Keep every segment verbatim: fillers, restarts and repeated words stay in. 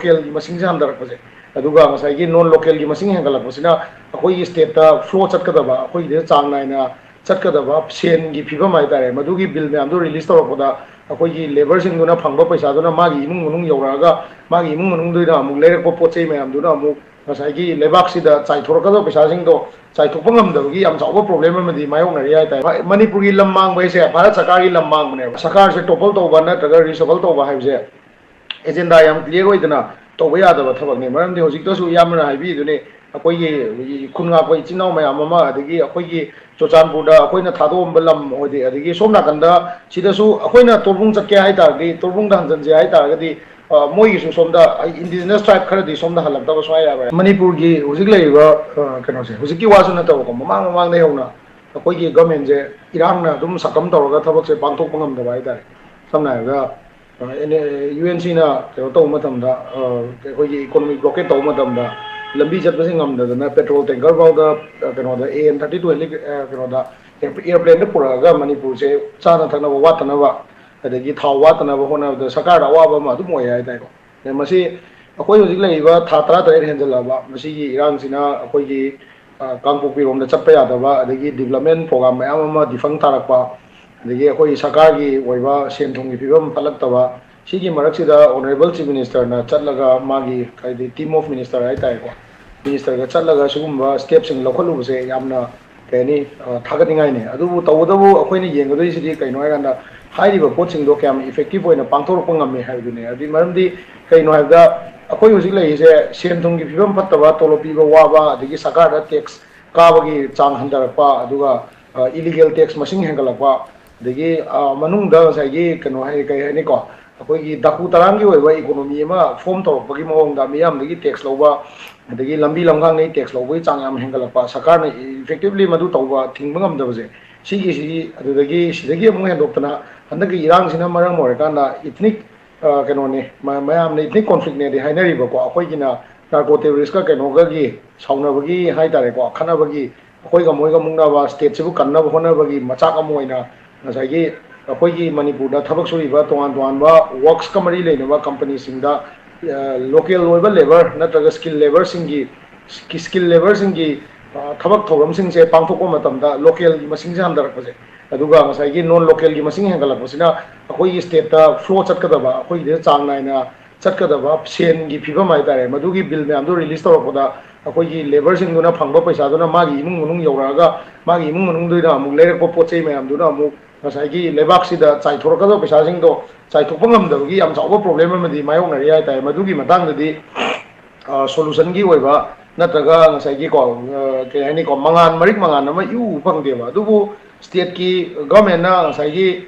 ꯂꯣꯀꯦꯜꯒꯤ ꯃꯁꯤꯡꯁꯦ ꯍꯟꯊꯔꯛꯄꯁꯦ, ꯑꯗꯨꯒ ꯉꯁꯥꯏꯒꯤ ꯅꯣꯟ ꯂꯣꯀꯦꯜꯒꯤ ꯃꯁꯤꯡ ꯍꯦꯟꯒꯠꯂꯛꯄꯁꯤꯅ ꯑꯩꯈꯣꯏꯒꯤ ꯁ꯭ꯇꯦꯠꯇ ꯐ꯭ꯂꯣ ꯆꯠꯀꯗꯕ, ꯑꯩꯈꯣꯏꯒꯤꯗ ꯆꯥꯡ ꯅꯥꯏꯅ ꯆꯠꯀꯗꯕ ꯁꯦꯟꯒꯤ ꯐꯤꯕꯝ ꯍꯥꯏꯇꯥꯔꯦ, ꯃꯗꯨꯒꯤ ꯕꯤꯜ ꯃꯌꯥꯝꯗꯨ ꯔꯤꯂꯤꯁ ꯇꯧꯔꯛꯄꯗ ꯑꯩꯈꯣꯏꯒꯤ ꯂꯦꯕꯔꯁꯤꯡꯗꯨꯅ ꯐꯪꯕ ꯄꯩꯁꯥꯗꯨꯅ ꯃꯥꯒꯤ ꯏꯃꯨꯡ ꯃꯅꯨꯡ ꯌꯧꯔꯛꯑꯒ ꯃꯥꯒꯤ ꯏꯃꯨꯡ ꯃꯅꯨꯡꯗꯨꯅ ꯑꯃꯨꯛ ꯂꯩꯔꯛꯄ ꯄꯣꯠ ꯆꯩ ꯃꯌꯥꯝꯗꯨꯅ ꯑꯃꯨꯛ ꯉꯁꯥꯏꯒꯤ ꯂꯩꯕꯥꯛꯁꯤꯗ ꯆꯥꯏꯊꯣꯔꯛꯀꯗꯕ ꯄꯩꯁꯥꯁꯤꯡꯗꯣ ꯆꯥꯏꯊꯣꯛꯄ ꯉꯝꯗꯕꯒꯤ ꯌꯥꯝ ꯆꯥꯎꯕ ꯄ꯭ꯔꯣꯕ꯭ꯂꯦꯝ ꯑꯃꯗꯤ ꯃꯥꯌꯣꯛꯅꯔꯤ ꯍꯥꯏꯇꯥꯔꯦ꯫ ꯃꯅꯤꯄꯨꯔꯒꯤ ꯂꯝ ꯃꯥꯡꯕ ꯍꯥꯏꯁꯦ ꯚꯥꯔꯠ ꯁꯔꯀꯥꯔꯒꯤ ꯂꯝ ꯃꯥꯡꯕꯅꯦꯕ꯫ ꯁꯔꯀꯥꯔꯁꯦ ꯇꯣꯄꯜ ꯇꯧꯕ ꯅꯠꯇ꯭ꯔꯒ ꯔꯤꯁꯐꯜ ꯇꯧꯕ ꯍꯥꯏꯕꯁꯦ ꯑꯦꯖꯦꯟꯗꯥ ꯌꯥꯝ ꯀ꯭ꯂꯤꯌꯥꯔ ꯑꯣꯏꯗꯅ ꯇꯧꯕ ꯌꯥꯗꯕ ꯊꯕꯛꯅꯤ꯫ ꯃꯔꯝꯗꯤ ꯍꯧꯖꯤꯛꯇꯁꯨ ꯏꯌꯥꯝꯕꯅ ꯍꯥꯏꯕꯤꯗꯨꯅꯤ, ꯑꯩꯈꯣꯏꯒꯤ ꯈꯨꯟ ꯉꯥꯛꯄ ꯏꯆꯤꯟ ꯏꯅꯥꯎ ꯃꯌꯥꯝ ꯑꯃ, ꯑꯗꯒꯤ ꯑꯩꯈꯣꯏꯒꯤ ꯆꯨꯔꯆꯥꯟꯄꯨꯔꯗ ꯑꯩꯈꯣꯏꯅ ꯊꯥꯗꯣꯛꯑꯝꯕ ꯂꯝ ꯑꯣꯏꯗꯤ, ꯑꯗꯒꯤ ꯁꯣꯝ ꯅꯥꯀꯟꯗ ꯁꯤꯗꯁꯨ ꯑꯩꯈꯣꯏꯅ ꯇꯣꯔꯕꯨꯡ ꯆꯠꯀꯦ ꯍꯥꯏ ꯇꯥꯔꯗꯤ, ꯇꯣꯔꯕꯨꯡꯗ ꯍꯟꯖꯟꯁꯦ ꯍꯥꯏ ꯇꯥꯔꯒꯗꯤ, ꯑ, ꯃꯣꯏꯒꯤꯁꯨ ꯁꯣꯝꯗ indigenous tribe ꯈꯔꯗꯤ ꯁꯣꯝꯗ ꯍꯜꯂꯛꯇꯕ ꯁꯨꯡꯌꯥ ꯌꯥꯔꯣꯏ꯫ ꯃꯅꯤꯄꯨꯔꯒꯤ ꯍꯧꯖꯤꯛ ꯂꯩꯔꯤꯕ, ꯑ, ꯀꯩꯅꯣꯁꯦ, ꯍꯧꯖꯤꯛꯀꯤ ꯋꯥꯁꯨ ꯅꯠꯇꯕꯀꯣ, ꯃꯃꯥꯡ ꯃꯃꯥꯡꯗꯒꯤ ꯍꯧꯅ ꯑꯩꯈꯣꯏꯒꯤ ꯒꯃꯦꯟꯁꯦ ꯏꯔꯥꯡꯅ ꯑꯗꯨꯝ ꯁꯛꯀꯝ ꯇꯧꯔꯒ ꯊꯕꯛꯁꯦ ꯄꯥꯡꯊꯣꯛꯄ ꯉꯝꯗꯕ ꯍꯥꯏꯇꯥꯔꯦ꯫ ꯁꯝꯅ ꯍꯥꯏꯔꯕꯗ, ꯑ, ꯑꯦꯟ-, ꯑꯦ-, ꯌꯨ ꯑꯦꯟ ꯁꯤꯅ ꯀꯩꯅꯣ ꯇꯧꯕ ꯃꯇꯝꯗ, ꯑ, ꯑꯩꯈꯣꯏꯒꯤ ꯏꯀꯣꯅꯣꯃꯤꯛ ꯕ꯭ꯂꯣꯀꯦꯠ ꯇꯧꯕ ꯃꯇꯝꯗ ꯂꯝꯕꯤ ꯆꯠꯄꯁꯦ ꯉꯝꯗꯗꯅ ꯄꯦꯇ꯭ꯔꯣꯜ ꯇꯦꯡꯀꯔ ꯐꯥꯎꯗ, ꯑ, ꯀꯩꯅꯣꯗ, A N thirty two heli-, ꯑ, ꯀꯩꯅꯣꯗ, ꯑꯦꯌꯔꯄ꯭ꯂꯦꯟꯗ ꯄꯨꯔꯛꯑꯒ ꯃꯅꯤꯄꯨꯔꯁꯦ ꯆꯥꯅ ꯊꯛꯅꯕ ꯋꯥꯠꯇꯅꯕ, ꯑꯗꯒꯤ ꯊꯥꯎ ꯋꯥꯠꯇꯅꯕ ꯍꯣꯠꯅꯕꯗ ꯁꯔꯀꯥꯔꯗ ꯑꯋꯥꯕ ꯑꯃ ꯑꯗꯨꯝ ꯑꯣꯏ ꯍꯥꯏꯇꯥꯔꯦꯀꯣ꯫ ꯑꯗ ꯃꯁꯤ ꯑꯩꯈꯣꯏ ꯍꯧꯖꯤꯛ ꯂꯩꯔꯤꯕ ꯊꯥ ꯇꯔꯥ ꯇꯔꯦꯠ ꯍꯦꯟꯖꯜꯂꯛꯑꯕ, ꯃꯁꯤꯒꯤ ꯏꯔꯥꯡꯁꯤꯅ ꯑꯩꯈꯣꯏꯒꯤ, ꯑ, ꯀꯥꯡꯄꯣꯛꯄꯤꯔꯣꯝꯗ ꯆꯠꯄ ꯌꯥꯗꯕ, ꯑꯗꯒꯤ ꯗꯤꯕ꯭ꯂꯞꯃꯦꯟ ꯄ꯭ꯔꯣꯒ꯭ꯔꯥꯝ ꯃꯌꯥꯝ ꯑꯃ ꯗꯤꯐꯪ ꯇꯥꯔꯛꯄ, ꯑꯗꯒꯤ ꯑꯩꯈꯣꯏ ꯁꯔꯀꯥꯔꯒꯤ ꯑꯣꯏꯕ ꯁꯦꯟ ꯊꯨꯝꯒꯤ ꯐꯤꯕꯝ ꯐꯠꯂꯛꯇꯕ, ꯁꯤꯒꯤ ꯃꯔꯛꯁꯤꯗ ꯑꯣꯅꯔꯦꯕꯜ ꯆꯤꯐ ꯃꯤꯅꯤꯁꯇꯔꯅ ꯆꯠꯂꯒ ꯃꯥꯒꯤ, ꯍꯥꯏꯗꯤ, team of minister ꯍꯥꯏꯇꯥꯔꯦꯀꯣ, ꯃꯤꯅꯤꯁꯇꯔꯒ ꯆꯠꯂꯒ ꯁꯤꯒꯨꯝꯕ ꯁ꯭ꯇꯦꯞꯁꯤꯡ ꯂꯧꯈꯠꯂꯨꯕꯁꯦ ꯌꯥꯝꯅ, ꯀꯩ ꯍꯥꯏꯅꯤ, ꯑ, ꯊꯥꯒꯠꯅꯤꯡꯉꯥꯏꯅꯤ꯫ ꯑꯗꯨꯕꯨ ꯇꯧꯕꯇꯕꯨ ꯑꯩꯈꯣꯏꯅ ꯌꯦꯡꯒꯗꯣꯏꯁꯤꯗꯤ ꯀꯩꯅꯣ ꯍꯥꯏꯀꯥꯟꯗ, ꯍꯥꯏꯔꯤꯕ ꯄꯣꯠꯁꯤꯡꯗꯣ ꯀꯌꯥꯝ ꯏꯐꯦꯛꯇꯤꯞ ꯑꯣꯏꯅ ꯄꯥꯡꯊꯣꯔꯛꯄ ꯉꯝꯃꯤ ꯍꯥꯏꯕꯗꯨꯅꯤ꯫ ꯑꯗꯨꯗꯤ ꯃꯔꯝꯗꯤ ꯀꯩꯅꯣ ꯍꯥꯏꯕꯗ, ꯑꯩꯈꯣꯏ ꯍꯧꯖꯤꯛ ꯂꯩꯔꯤꯁꯦ ꯁꯦꯟ ꯊꯨꯝꯒꯤ ꯐꯤꯕꯝ ꯐꯠꯇꯕ, ꯇꯣꯂꯣꯞ ꯄꯤꯕ ꯋꯥꯕ, ꯑꯗꯒꯤ ꯁꯔꯀꯥꯔꯗ ꯇꯦꯛꯁ ꯀꯥꯕꯒꯤ ꯆꯥꯡ ꯍꯟꯊꯔꯛꯄ, ꯑꯗꯨꯒ, ꯑ, ꯏꯂꯤꯒꯦꯜ ꯇꯦꯛꯁ ꯃꯁꯤꯡ ꯍꯦꯟꯒꯠꯂꯛꯄ, ꯑꯗꯒꯤ, ꯑ, ꯃꯅꯨꯡꯗ ꯉꯁꯥꯏꯒꯤ ꯀꯩꯅꯣ ꯍꯥꯏ-, ꯀꯩ ꯍꯥꯏꯅꯤꯀꯣ, ꯑꯩꯈꯣꯏꯒꯤ ꯗꯥꯀꯨ ꯇꯔꯥꯝꯒꯤ ꯑꯣꯏꯕ ꯏꯀꯣꯅꯣꯃꯤ ꯑꯃ ꯐꯣꯝ ꯇꯧꯔꯛꯄꯒꯤ ꯃꯑꯣꯡꯗ ꯃꯤꯌꯥꯝꯗꯒꯤ ꯇꯦꯛꯁ ꯂꯧꯕ, ꯑꯗꯒꯤ ꯂꯝꯕꯤ ꯂꯝꯈꯥꯡꯗꯒꯤ ꯇꯦꯛꯁ ꯂꯧꯕꯒꯤ ꯆꯥꯡ ꯌꯥꯝ ꯍꯦꯟꯒꯠꯂꯛꯄ, ꯁꯔꯀꯥꯔꯅ ꯏꯐꯦꯛꯇꯤꯕꯂꯤ ꯃꯗꯨ ꯇꯧꯕ ꯊꯤꯡꯕ ꯉꯝꯗꯕꯁꯦ, ꯁꯤꯒꯤꯁꯤ ꯑꯗꯨꯗꯒꯤ, ꯁꯤꯗꯒꯤ ꯑꯃꯨꯛ ꯍꯦꯟꯗꯣꯛꯇꯅ ꯍꯟꯗꯛꯀꯤ ꯏꯔꯥꯡꯁꯤꯅ ꯃꯔꯝ ꯑꯣꯏꯔꯀꯥꯟꯗ ꯏꯊꯅꯤꯛ, ꯑ, ꯀꯩꯅꯣꯅꯤ, ꯃ-, ꯃꯌꯥꯝꯅ ꯏꯊꯅꯤꯛ ꯀꯣꯟꯐ꯭ꯂꯤꯛꯅꯦꯗꯤ ꯍꯥꯏꯅꯔꯤꯕꯀꯣ, ꯑꯩꯈꯣꯏꯒꯤꯅ ꯅꯥꯔꯀꯣ ꯇꯦꯔꯣꯔꯤꯁꯀ ꯀꯩꯅꯣꯒꯒꯤ ꯁꯥꯎꯅꯕꯒꯤ ꯍꯥꯏꯇꯥꯔꯦꯀꯣ, ꯈꯠꯅꯕꯒꯤ, ꯑꯩꯈꯣꯏꯒ ꯃꯣꯏꯒ ꯃꯨꯛꯅꯕ, ꯁ꯭ꯇꯦꯠꯁꯤꯕꯨ ꯀꯟꯅꯕ ꯍꯣꯠꯅꯕꯒꯤ ꯃꯆꯥꯛ ꯑꯃ ꯑꯣꯏꯅ ꯉꯁꯥꯏꯒꯤ ꯑꯩꯈꯣꯏꯒꯤ ꯃꯅꯤꯄꯨꯔꯗ ꯊꯕꯛ ꯁꯨꯔꯤꯕ ꯇꯣꯉꯥꯟ ꯇꯣꯉꯥꯟꯕ ꯋꯔꯛꯁꯀ ꯃꯔꯤ ꯂꯩꯅꯕ ꯀꯝꯄꯅꯤꯁꯤꯡꯗ ꯂꯣꯀꯦꯜ ꯑꯣꯏꯕ ꯂꯦꯕꯔ ꯅꯠꯇ꯭ꯔꯒ ꯁ꯭ꯀꯤꯜ ꯂꯦꯕꯔꯁꯤꯡꯒꯤ ꯁ꯭ꯀꯤꯜ ꯂꯦꯕꯔꯁꯤꯡꯒꯤ ꯊꯕꯛ ꯊꯧꯔꯝꯁꯤꯡꯁꯦ ꯄꯥꯡꯊꯣꯛꯄ ꯃꯇꯝꯗ ꯂꯣꯀꯦꯜꯒꯤ ꯃꯁꯤꯡꯁꯦ ꯍꯟꯊꯔꯛꯄꯁꯦ, ꯑꯗꯨꯒ ꯉꯁꯥꯏꯒꯤ ꯅꯣꯟ ꯂꯣꯀꯦꯜꯒꯤ ꯃꯁꯤꯡ ꯍꯦꯟꯒꯠꯂꯛꯄꯁꯤꯅ ꯑꯩꯈꯣꯏꯒꯤ ꯁ꯭ꯇꯦꯠꯇ ꯐ꯭ꯂꯣ ꯆꯠꯀꯗꯕ, ꯑꯩꯈꯣꯏꯒꯤꯗ ꯆꯥꯡ ꯅꯥꯏꯅ ꯆꯠꯀꯗꯕ ꯁꯦꯟꯒꯤ ꯐꯤꯕꯝ ꯍꯥꯏꯇꯥꯔꯦ, ꯃꯗꯨꯒꯤ ꯕꯤꯜ ꯃꯌꯥꯝꯗꯣ ꯔꯤꯂꯤꯁ ꯇꯧꯔꯛꯄꯗ ꯑꯩꯈꯣꯏꯒꯤ ꯂꯦꯕꯔꯁꯤꯡꯗꯨꯅ ꯐꯪꯕ ꯄꯩꯁꯥꯗꯨꯅ ꯃꯥꯒꯤ ꯏꯃꯨꯡ ꯃꯅꯨꯡ ꯌꯧꯔꯛꯑꯒ ꯃꯥꯒꯤ ꯏꯃꯨꯡ ꯃꯅꯨꯡꯗꯨꯗ ꯑꯃꯨꯛ ꯂꯩꯔꯛꯄ ꯄꯣꯠ ꯆꯩ ꯃꯌꯥꯝꯗꯨꯅ ꯑꯃꯨꯛ ꯉꯁꯥꯏꯒꯤ ꯂꯩꯕꯥꯛꯁꯤꯗ ꯆꯥꯏꯊꯣꯔꯛꯀꯗꯕ ꯄꯩꯁꯥꯁꯤꯡꯗꯣ ꯆꯥꯏꯊꯣꯛꯄ ꯉꯝꯗꯕꯒꯤ ꯌꯥꯝ ꯆꯥꯎꯕ ꯄ꯭ꯔꯣꯕ꯭ꯂꯦꯝ ꯑꯃꯗꯤ ꯃꯥꯌꯣꯛꯅꯔꯤ ꯍꯥꯏꯇꯥꯔꯦ꯫ ꯃꯗꯨꯒꯤ ꯃꯇꯥꯡꯗꯗꯤ ꯁꯣꯂꯨꯁꯟꯒꯤ ꯑꯣꯏꯕ ꯅꯠꯇ꯭ꯔꯒ ꯉꯁꯥꯏꯒꯤꯀꯣ, ꯀꯩ ꯍꯥꯏꯅꯤꯀꯣ, ꯃꯉꯥꯟ, ꯃꯔꯤꯛ ꯃꯉꯥꯟ ꯑꯃ ꯏꯎ ꯎ ꯐꯪꯗꯦꯕ꯫ ꯑꯗꯨꯕꯨ ꯁ꯭ꯇꯦꯠꯀꯤ ꯒꯚꯔꯟꯃꯦꯟꯠꯅ ꯉꯁꯥꯏꯒꯤ